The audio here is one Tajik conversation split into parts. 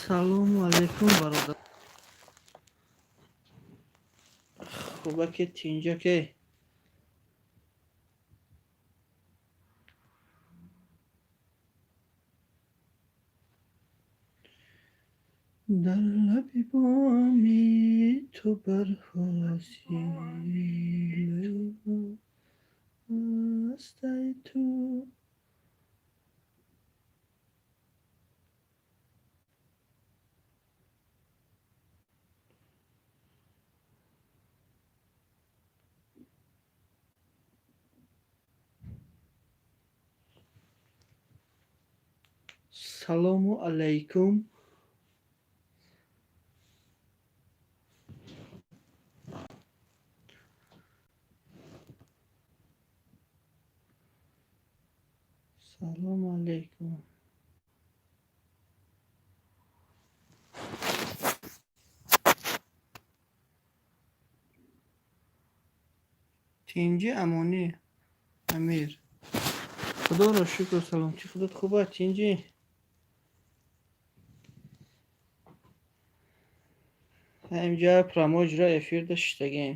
Салому алайкум, бародар. Хубаке, тинҷаке? Дар лаби боми ту бар ҳосилаи ту. Салому алайкум. Салому алайкум. Тинҷи, амонӣ, Амир? Худоро шукр, саломатӣ. Худот хуба, тинҷӣ? Ҳаминҷа прямой иҷро эфирда шиштагем.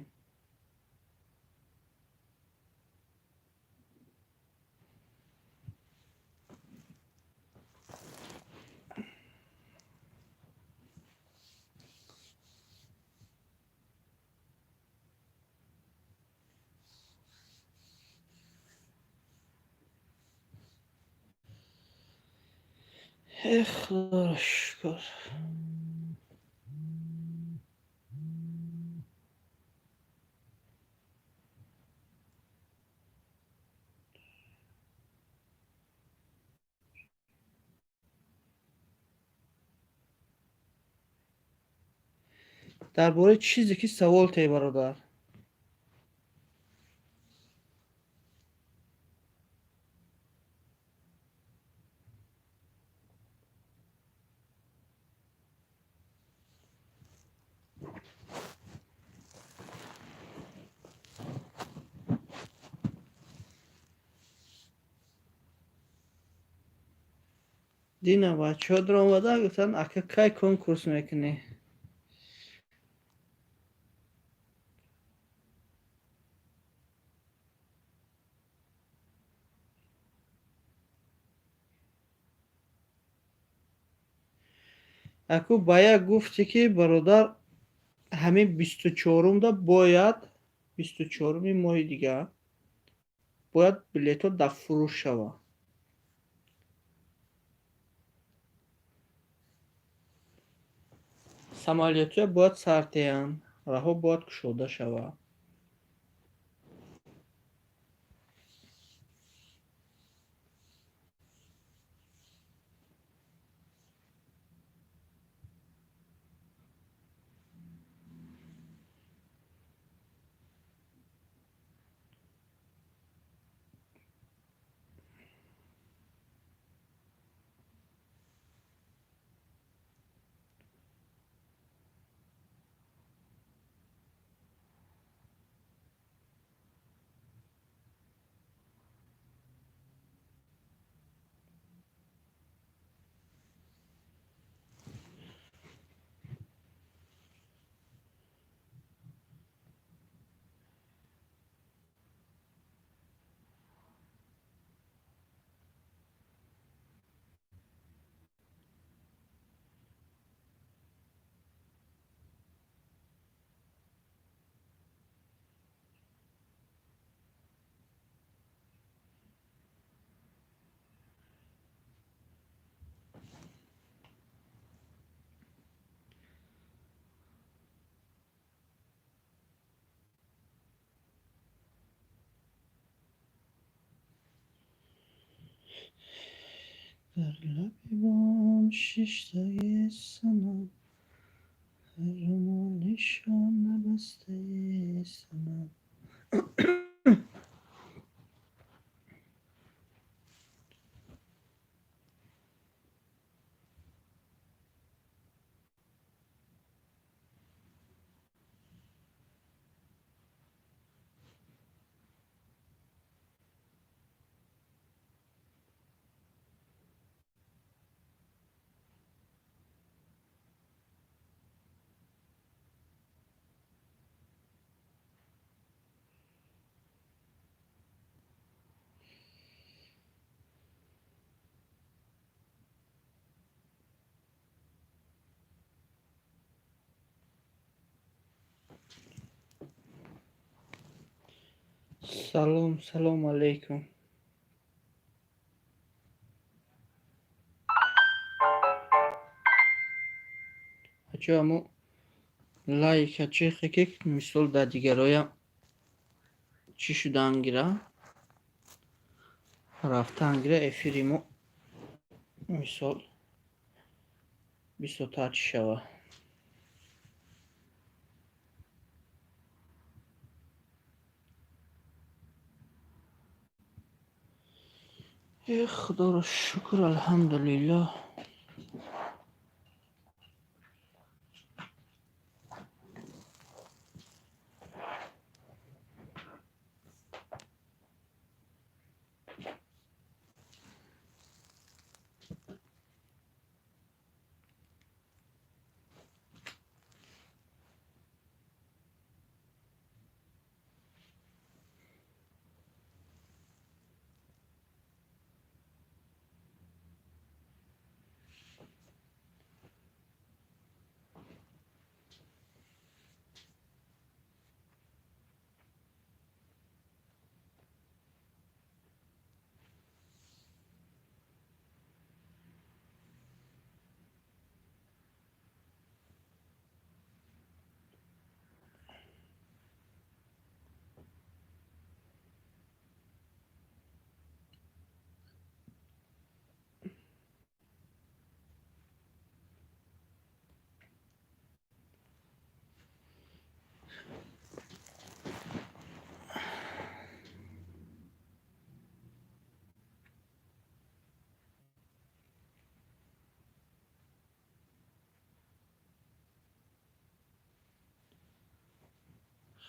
Эх, худоро шукр. Дар бораи чизе ки савол те, бародар? Дина бачаҳо даромада гуфтанд: «Ака, кай конкурс мекунӣ?» Аку ба як гуфте ки, бародар, ҳамин 24-умда бояд, 24-уми моҳи дигар бояд билетҳо дар фурӯш шаванд. Самолётҳо бояд сар теҳанд, раҳо бояд кушода шавад. Дар лаби бом шиштаи санам, румоли шона бастаи санам. Салом, салом алейкум. Ачо, аму лайка чихе ки мисол дар дигароям чӣ шудан гира, рафтан гира, эфири мо мисол бисёртар чӣ шава. Э, худоро шукр, алҳамдулиллоҳ.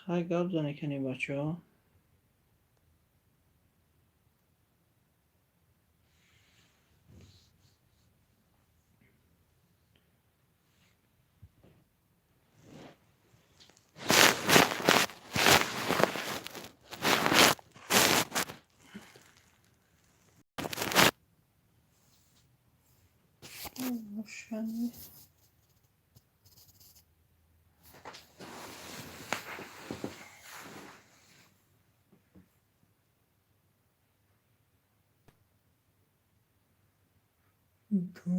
Хай, гап зане кани, бачаҳо. Рошани. Ду.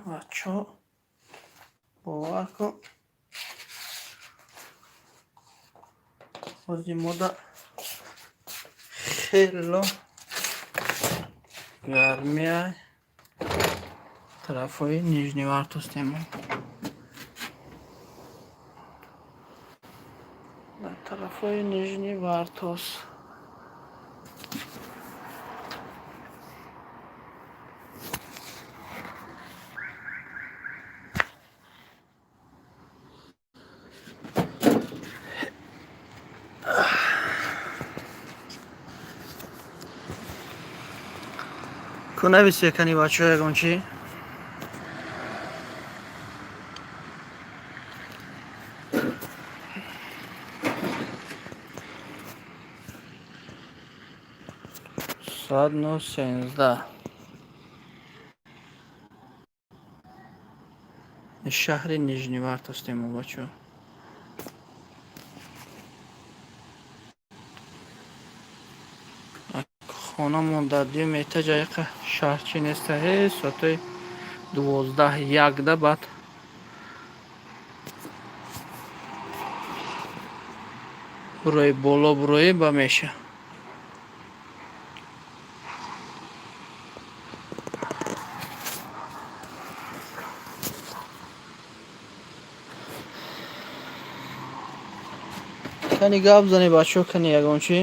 Бачаҳо, бовар кун, ҳозир мода хело гармия. Тарафҳои Нижневартостем, дар тарафҳои Нижневартост. Ку нависе кани, бачаҳо, ягон чӣ. Соат 9:13, шаҳри Нижневартостем, бачаҳо. Хонамон дар дуюм этажа, яқа шаҳрчи неста. Ҳе, соатҳои 12, 1-да баъд бурои боло, буроӣ ба меша. Кани, гап зане, бачаҳо, кани ягон чӣ.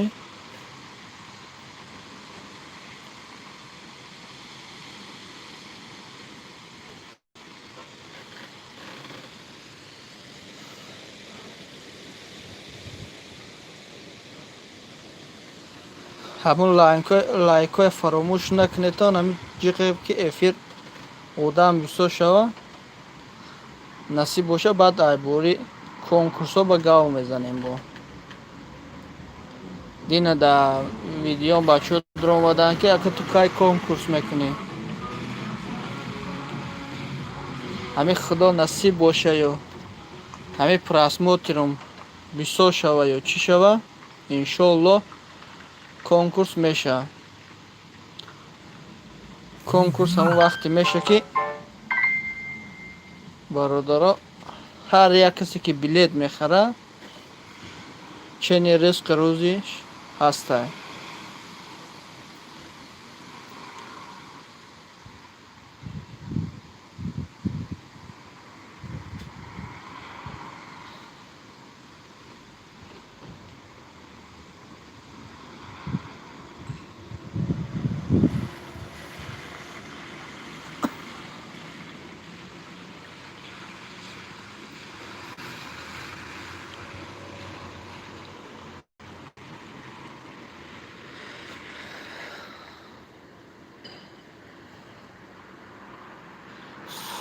Ҳамун лайкҳое фаромӯш накунедтон. Ҳамин ҷиқе ки эфир одам бисёр шава, насиб боша, баъд айбори конкурсҳо ба гав мезанем бо. Дина дар видео бачаҳо дуромаданд, ки ака, ту кай конкурс мекунӣ? Ҳамин Худо насиб боша ё ҳамин просмотрам бисёр шава ё чӣ шава, иншоаллоҳ, конкурс мешавад. Конкурс ҳамон вақте меша, ки, бародаро, ҳар як касе ки билет мехарад, чени ризқи рӯзиш ҳастай.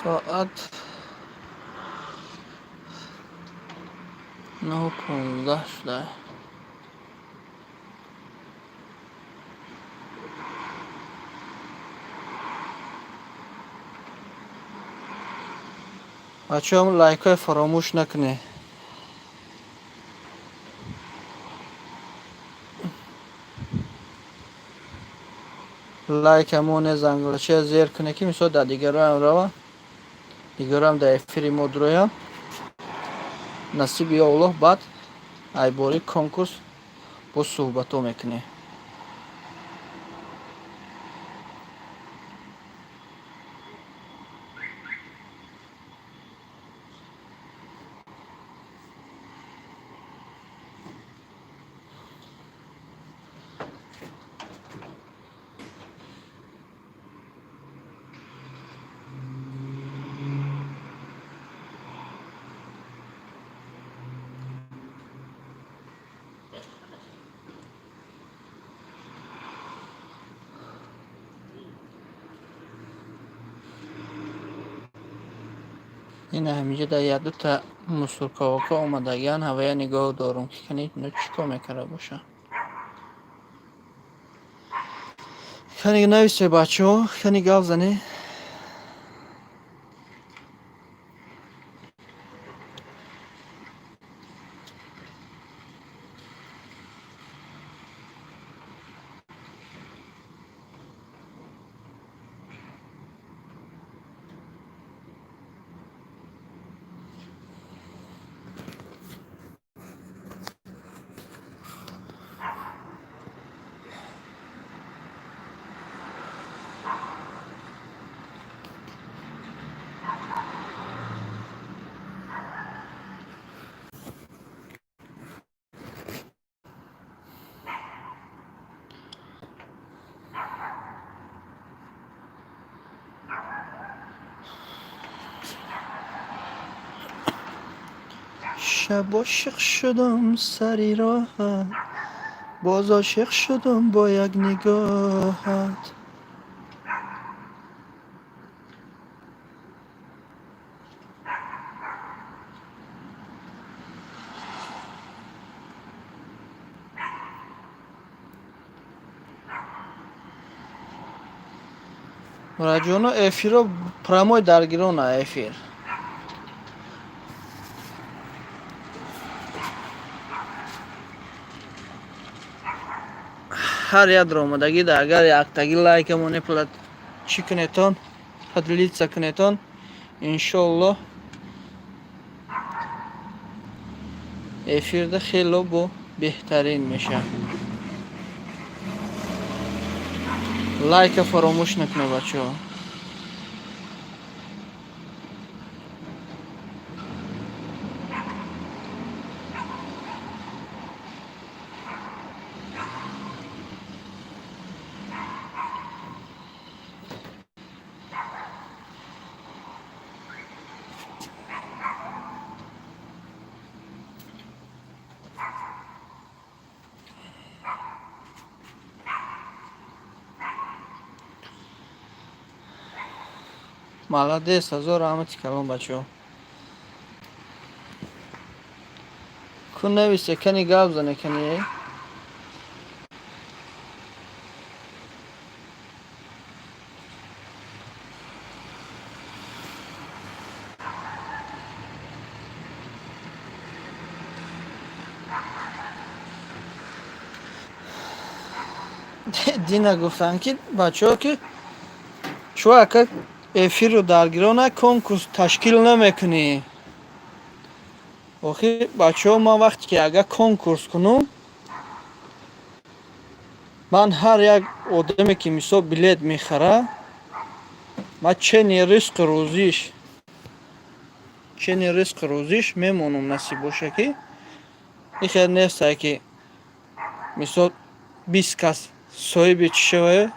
Соат 9:15 шуда. Бачаҳо, лайкҳои фаромӯш накунед. Лайка моне, занглача зер кунед, ки мисол дар дигароам рава, дигароам дар эфири мо дуроям. Насиби Аллоҳ, баъд айбори конкурс боз суҳбатҳо мекунем. Ина ҳаминҷа дар якдута мусурковака омадагиан, ҳавая нигоҳ дорум, ки кани ино чӣ кор мекарда бошанд. Кани нависе, бачаҳо, кани гап занед. Шаб ошиқ шудам сари роҳат, боз ошиқ шудам бо як нигоҳат. Мураҷоно, эфиро прямой даргирона эфир. Ҳар як омадагида агар яктаги лайка моне, плат чӣ кунетон, поделиться кунетон, иншоаллоҳ, эфирда хело бо беҳтарин мешавад. Лайка фаромӯш накунед, бачаҳо. Молодец, ҳазор раҳмати калон, бачаҳо. Ку нависе, кани гап зане, кани. Дина гуфтанд, ки бачаҳо, ки чӯ ака эфирро даргирона конкурс ташкил намекунӣ. Охир, бачаҳо, ман вақте ки агар конкурс кунам, ман ҳар як одаме, ки мисол билет мехара, ман чени ризқу рӯзиш мемонам, насиб боша, ки ин хел нестае, ки мисол 20 кас соҳиби чӣ шавае,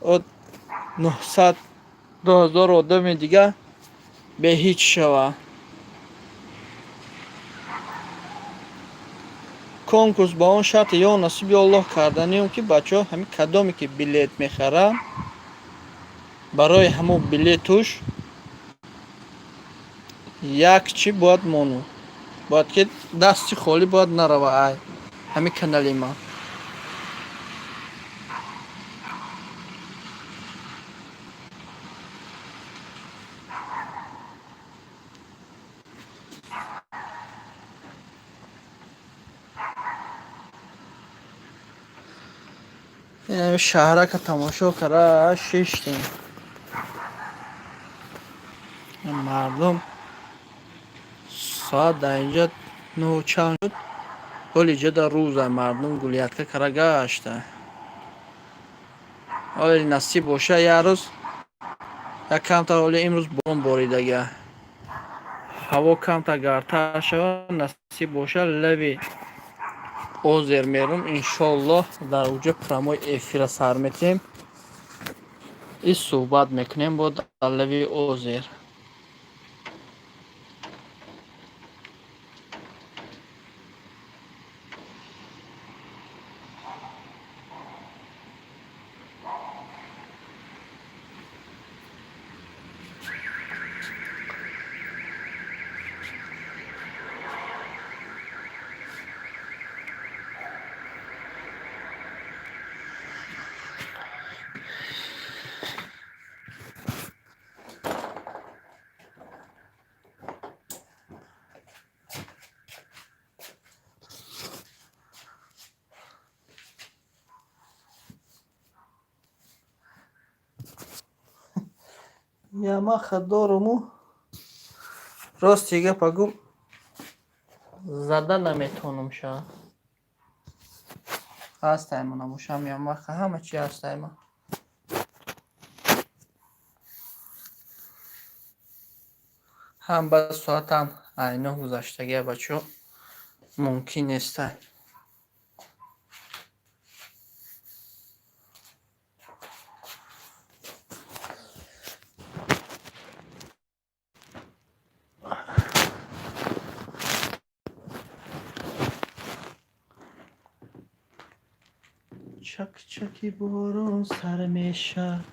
900, 2000 одами дига беҳеҷ шава. Конкурс ба он шарте ё насиби Аллоҳ карданием, ки бачаҳо, ҳамин кадоме ки билет мехаранд, барои ҳамон билетуш як чӣ бояд мону, бояд ки дасти холӣ бояд нарава ай ҳамин канали ман. Шаҳрака тамошо кара шиштем. Мардум, соат дар инҷа 9 чанд шуд, ҳоли иҷа рӯза, мардум гулятка кара гашта. Ҳоли насиб боша, як рӯз як камтар, ҳоли имрӯз борон боридага, ҳаво камтар гартар шавад, насиб боша, лави озер мерум, иншоаллоҳ, дар уҷа прямой эфира сар метиҳем и суҳбат мекунем бо дар лави озер. Ямаха доруму, рости гапа гум, зада наметавонам ша. Ҳастайма, набошам, Ямаха ҳама чи ҳастайма. Ҳам ба соатам айно гузаштагия, бачаҳо, мумкин нестай. Чак-чаки борон сар мешавад.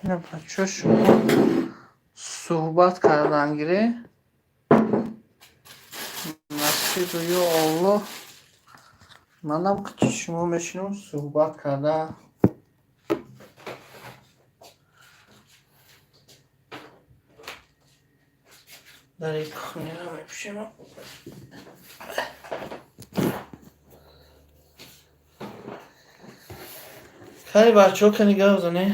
Ина, бачаҳо, шумо суҳбат кардан гирӣ, насибу ё Аллоҳ, манам қичи шумо мешинам суҳбат карда. Дари кухняро мепӯшем. Кани, бачаҳо, кани гап занед.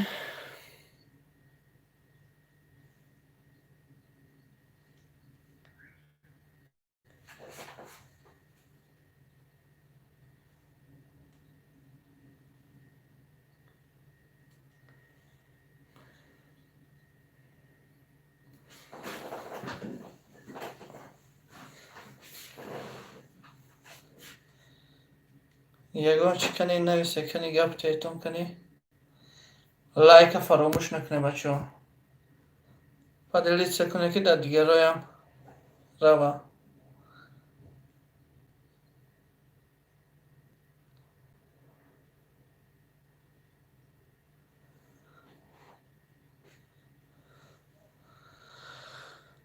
Ягон чи кани нависе, кани гап тетон, кани лайка фаромӯш накунед, бачаҳо. Поделиться кунед, ки дар дигароям рава.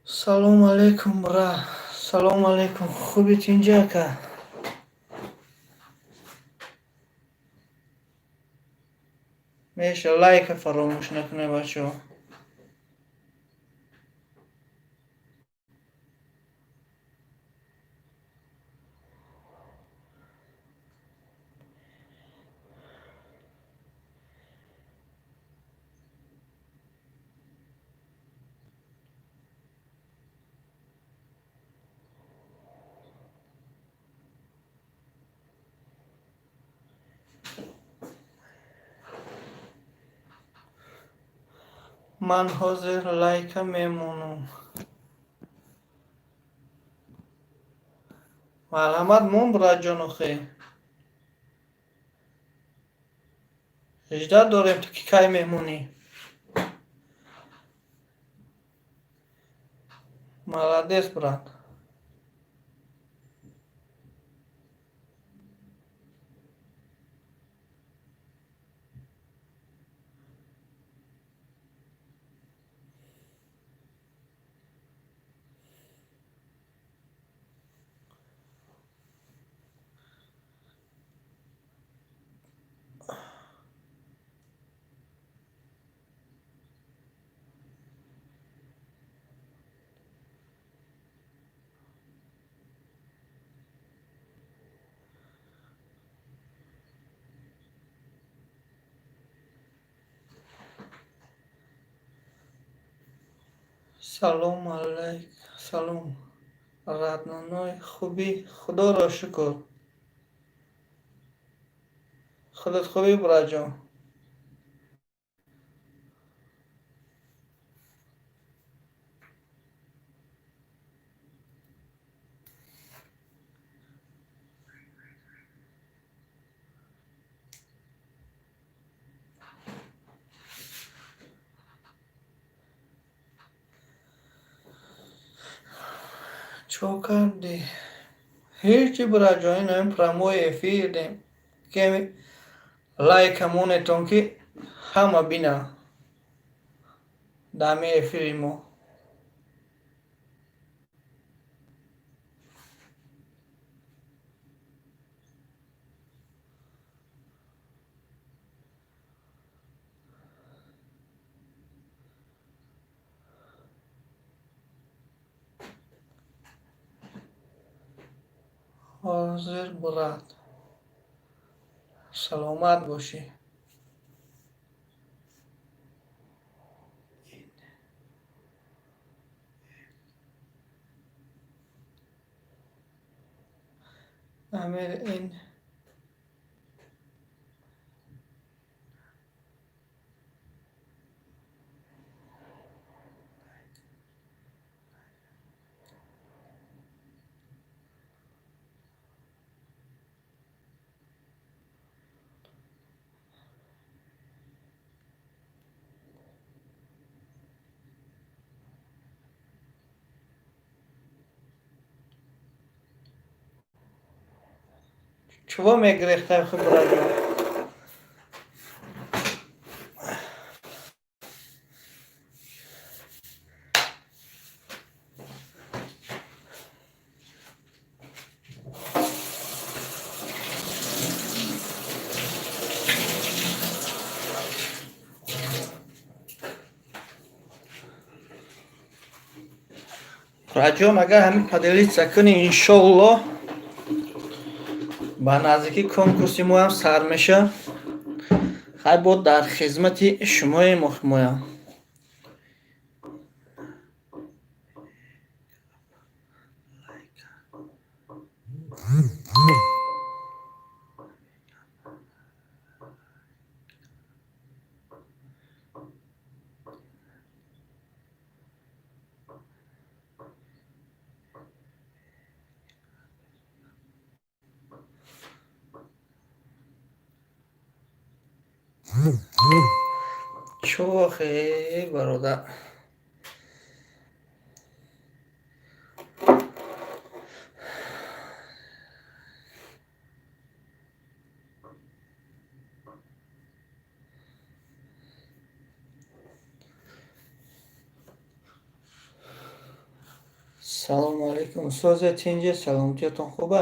Салому алейкум, бра. Салому алейкум. Хуби, тинҷи, ака? Меша, лайка фаромӯш накунед, бачаҳо. Ман ҳозир лайка мемонам. Марҳамат, мон, братҷон, охе. Ждать дорем, ту ки кай мемонӣ. Молодец, брат. Салом алайк, салом, родной, хубӣ? Худоро шукр. Худат хубӣ, братҷон? Чо кардӣ? Ҳечи, братҷон, ин прямой эфир кеми лайка монетон, ки ҳама бина дами эфири мо. Ҳозир, брат, саломат бошӣ. Амир ин. Чего мегрехтай, братҷон? Братҷон, агар ҳамин поделиться кунӣ, иншоаллоҳ, ба наздикӣ конкурси моам сар меша. Хай, бо дар хизмати шумоем, моям. Чохе, бародар. Салому алайкум, созе, тинҷе, саломатиятон хуба?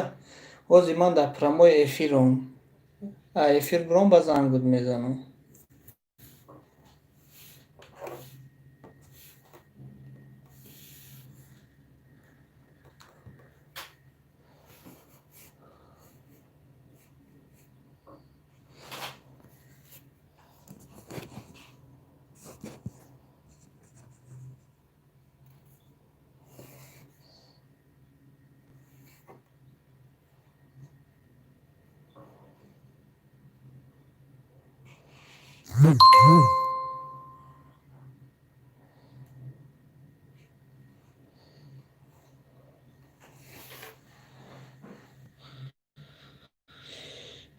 Ҳозир ман дар прямой эфирам. Эфир биром, ба зангут мезанам.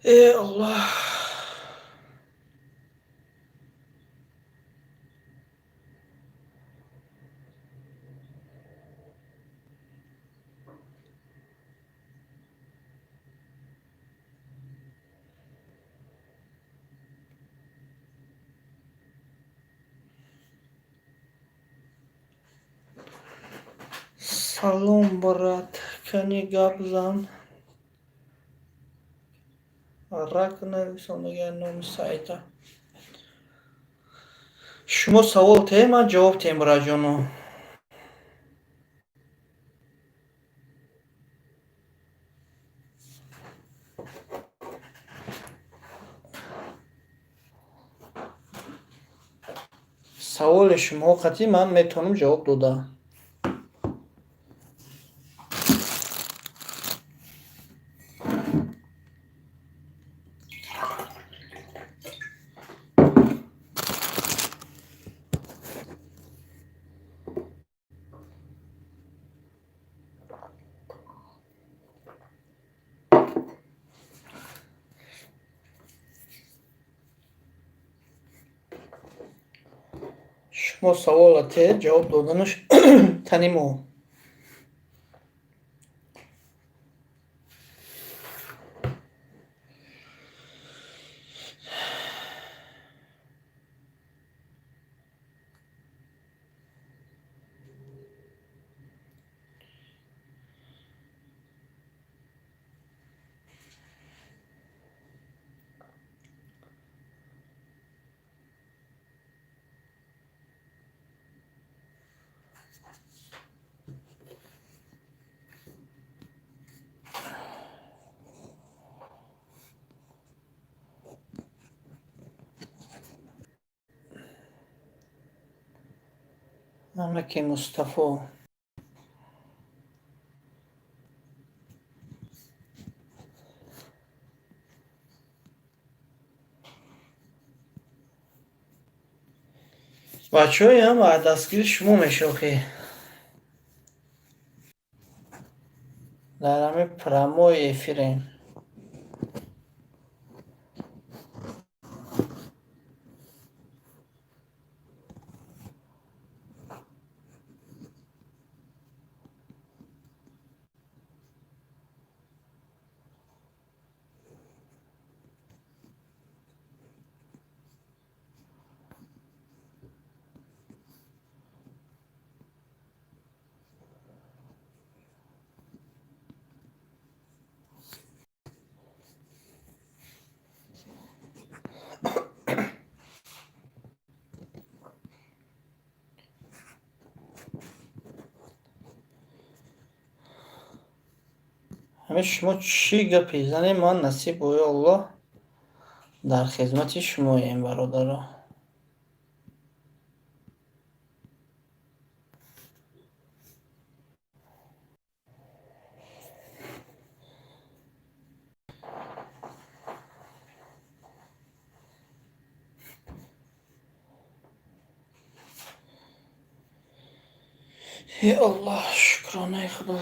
Э Аллоҳ! Салом, брат, кани гап зан. Рак нависондагиа номи сайта. Шумо савол теҳ, ман ҷавоб теҳем, братҷоно. Саволи шумо қатъи ман метавонам ҷавоб дода. Шумо савола те, ҷавоб доданаш тани мо. Намаки Мустафо. Бачаҳоям дастгири шумо мешохӣ. Дар ҳамин прямой эфирем. Ҳамин шумо чӣ гапе занед, ман насиб ои Аллоҳ дар хизмати шумоем, бародаро. Э Аллоҳ, шукронаи Худо.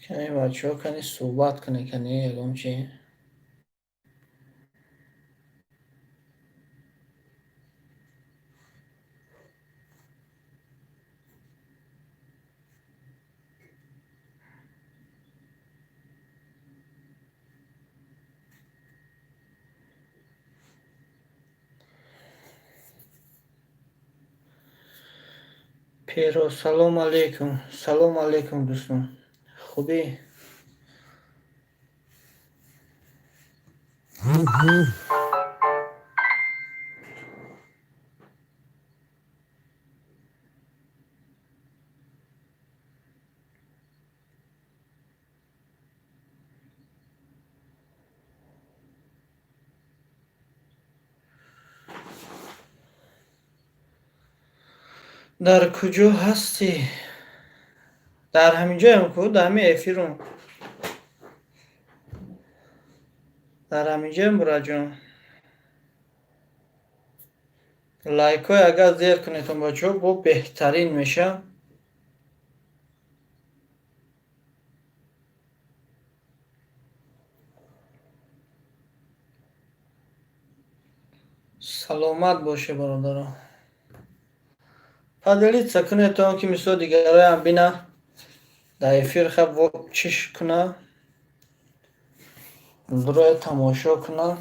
Кани, бачаҳо, кани, суҳбат кунед, кани, ягон чи. Перо, салом алейкум. Салом алейкум, дӯстон, хубӣ? Дар куҷо ҳастӣ? Дар ҳамин ҷоям ку, дар ҳамин эфирум, дар ҳамин ҷоям. Бураҷон, лайкҳое агар зер кунедтон, бачаҳо, бо беҳтарин меша. Саломат боше, бародаро. Поделиться кунедтон, ки мисол дигароям бина, дар эфир хаб чиш куна, дуроя тамошо куна.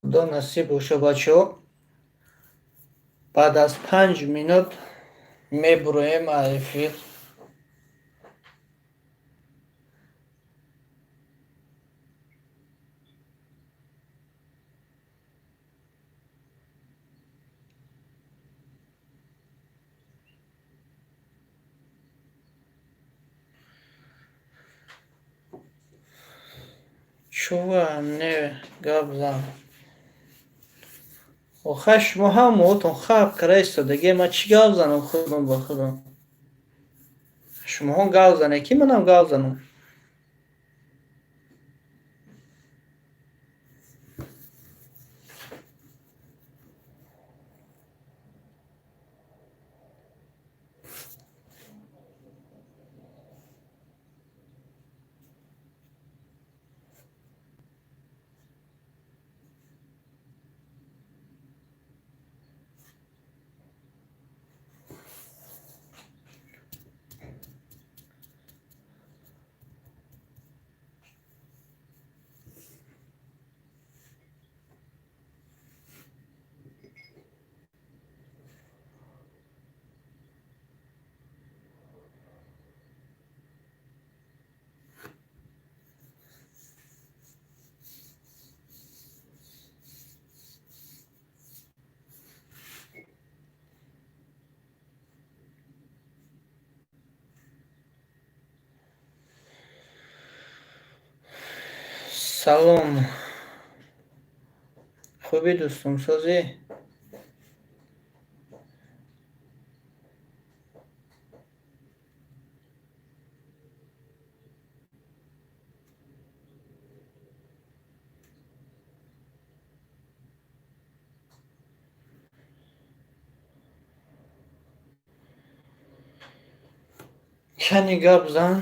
Худо насиб боша, бачаҳо, баъд аз 5 минут мебуроем эфир. Чува не, гап зан. Охай, шумо ҳамаотон хаб кара истодагӣ, ман чӣ гап занам худам ба худам? Шумоҳо гап занед, ки манам гап занам. Салом, хубӣ, дӯстум, созӣ? Кани, гап зан.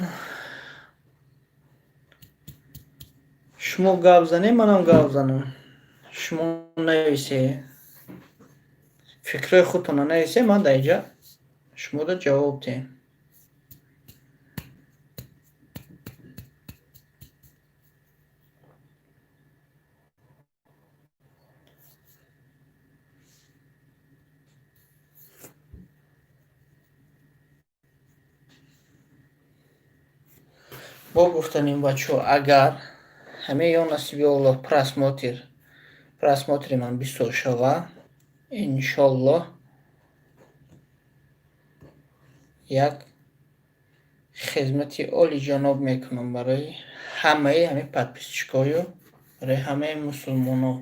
Шумо гап занед, манам гап занам. Шумо нависе, фикрҳои худтонро нависе, ман дар инҷа шуморо ҷавоб диҳем. Бо гуфтанем, бачаҳо, агар ҳамаи ё насиби Аллоҳ просмотри ман бисёр шава, иншоллоҳ як хизмати олиҷаноб мекунам барои ҳамаи ҳамин подписчикою, барои ҳамаи мусулмоно.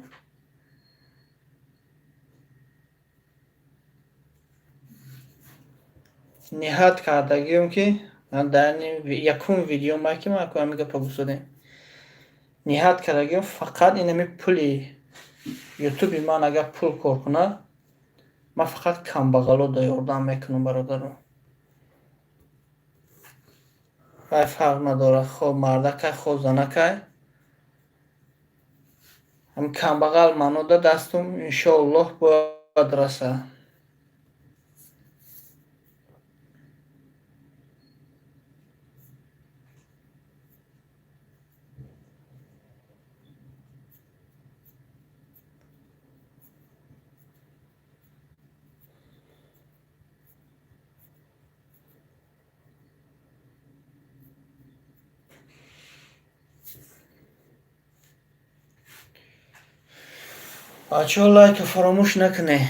Ниҳат кардагиём, ки ман дар якум видео ма, ки ман ҳамин гапа гуфтодем, ниҳат кардагиём, фақат инами пули ютуби ман агар пул кор кунад, ман фақат камбағало да ёрдам мекунам, бародаро. Вай фарқ надорад, хо мардакай, хо занакай, ҳам камбағал манода дастум иншоаллоҳ бояд раса. Бачаҳо, лайка фаромӯш накунед.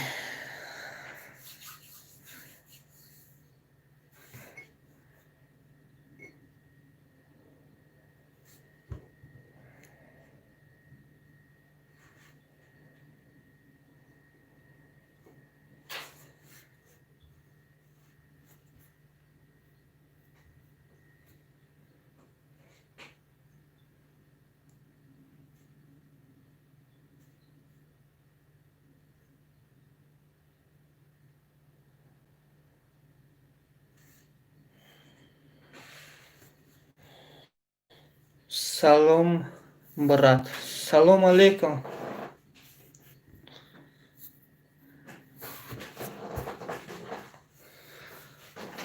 Салом, брат. Салом алейкум.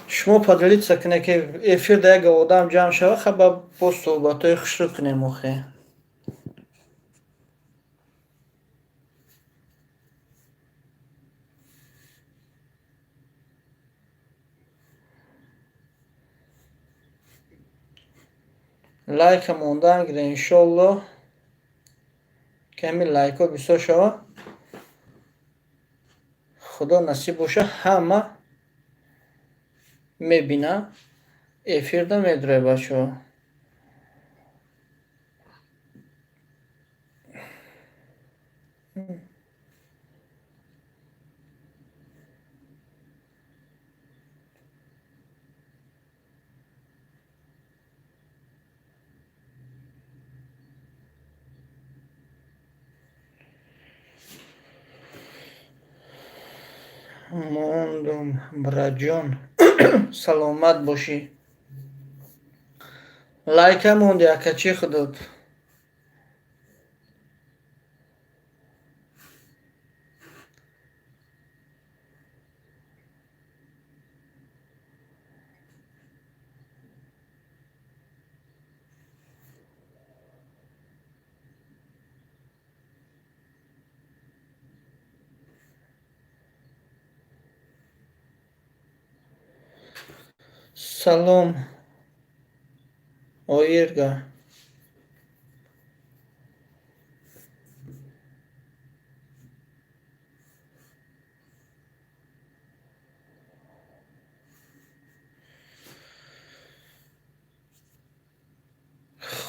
Шумо поделиться кунед, ки эфир да як одам ҷамъ шава, хаба бо суҳбатҳои хушрӯ кунем охе. Лайка мондан гире, иншоаллоҳ, ками лайкҳо бисёр шава, худо насиб боша, ҳама мебина, эфирда медуред, бачаҳо. Мондум, братҷон, саломат бошӣ. Лайка монди, акачи худот. Салом, Оирга.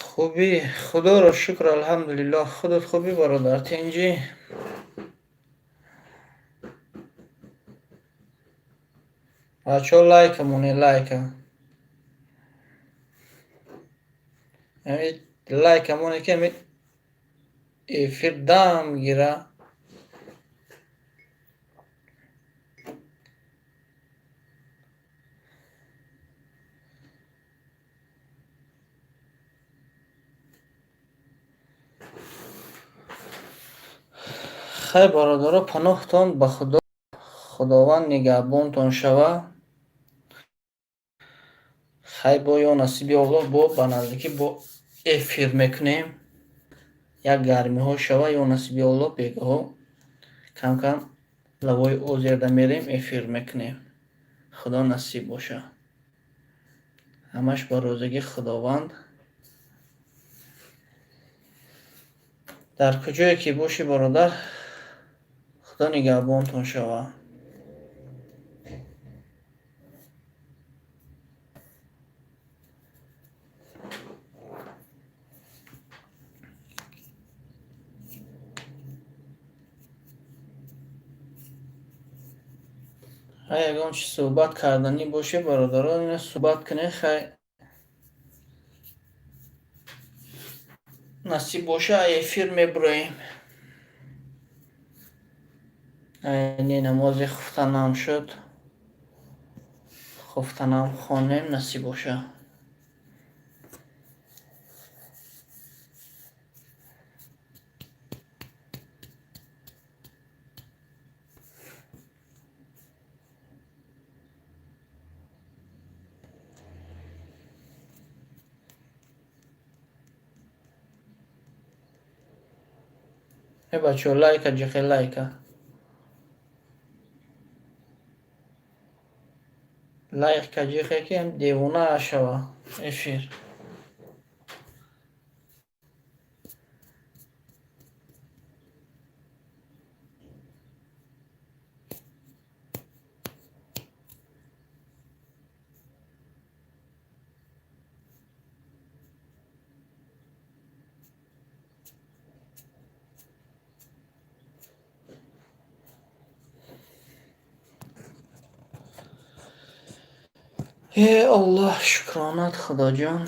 Хубӣ, худоро шукр, алҳамдулиллоҳ. Худат хубӣ, бародар, тинҷӣ? Бачаҳо, лайка монед, лайка. Лайка монед, ки ҳами эфир дам гира. Хайр, бародаро, паноҳтон ба Худо, Худованд нигаҳбонтон шава. Хайр, бо ё насиби Аллоҳ, бо ба наздикӣ бо эфир мекунем. Як гармиҳо шава, ё насиби Аллоҳ, бегаҳо кам-кам лавои озерда мерем, эфир мекунем. Худо насиб боша. Ҳамаш ба розигии Худованд. Дар куҷое ки бошӣ, бародар, Худо нигаҳбонтон шавад. Хай, ягон чи суҳбат карданӣ боше, бародарон, ина суҳбат кунед. Хай, насиб боша, эфир мебуроем. Не, намози хуфтанам шуд, хуфтанам хонем, насиб боша. Э, бачаҳо, лайка ҷихе, лайка, лайка ҷихе, ки девона шава эфир. Э Аллоҳ, шукронат, Худоҷон.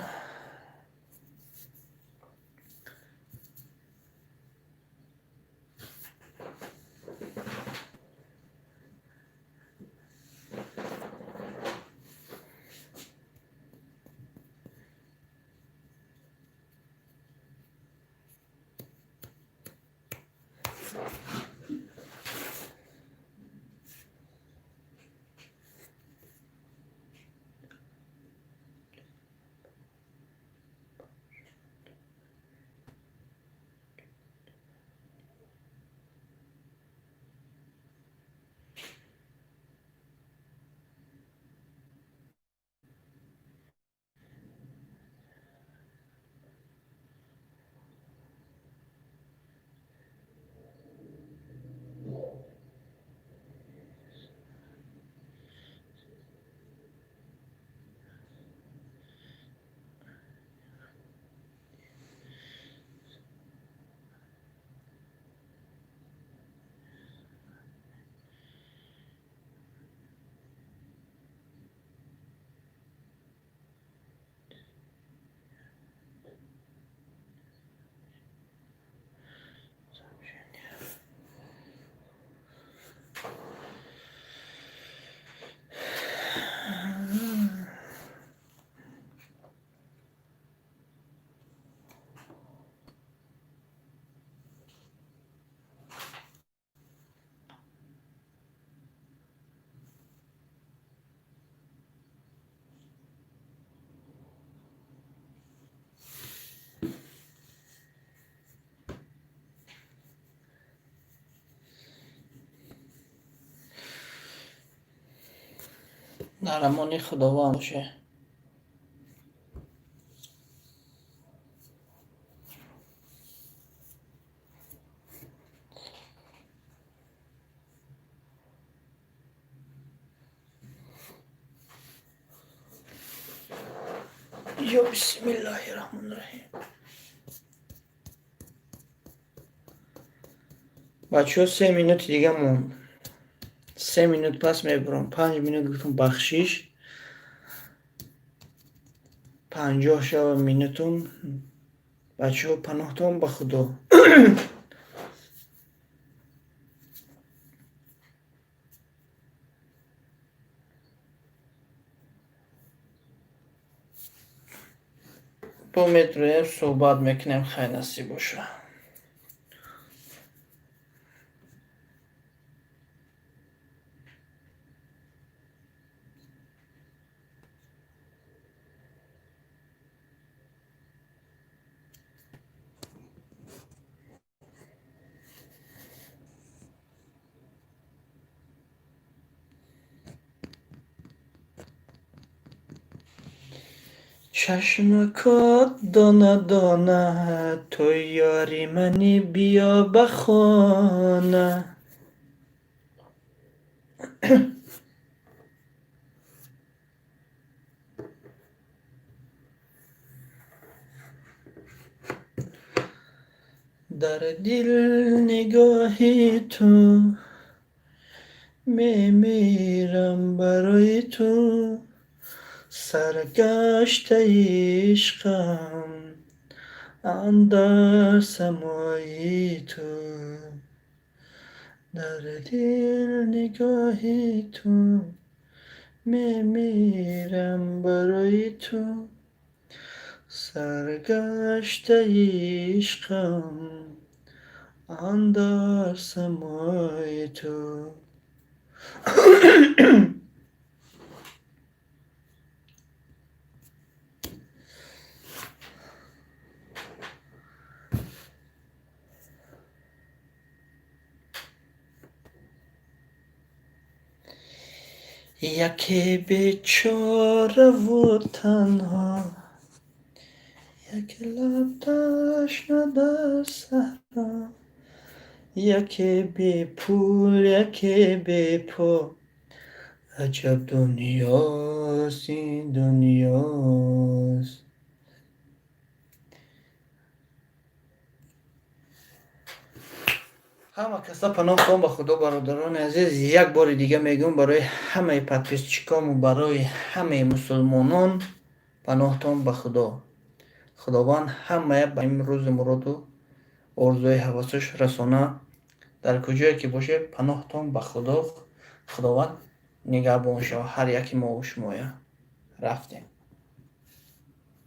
Дар амони Худованд боше. Ё бисмиллаҳи раҳмони раҳим. Бачаҳо, 3 минути дига монд. 3 минут пас мебурам. 5 минут гуфтам, бахшиш. 50 шава минутум. Бачаҳо, паноҳтон ба Худо. Бо метроем, суҳбат мекунем, хай, насиб боша. Чашмакот дона дона, ту ёри мани, биё ба хона. Дар дил нигоҳи ту, мемирам барои ту, саргаштаи ишқам андар самои ту. Дар дил нигоҳи ту, мемирам барои ту, саргаштаи ишқам андар самои ту. Яке бечораву танҳо, яке лабташна дар саҳро, яке бепул, яке бепо. Аҷаб дунёст ин дунёст. Ҳама каса паноҳ хоҳам ба Худо, бародарони азиз. Як бори дига мегӯям, барои ҳамаи подписчикому барои ҳамаи мусулмонон паноҳтон ба Худо. Худованд ҳамая ба ин рӯзи муроду орзуи ҳавасаш расона. Дар куҷое ки бошед, паноҳтон ба Худо. Худованд нигаҳбон шава ҳар яки мову шумоя. Рафтем.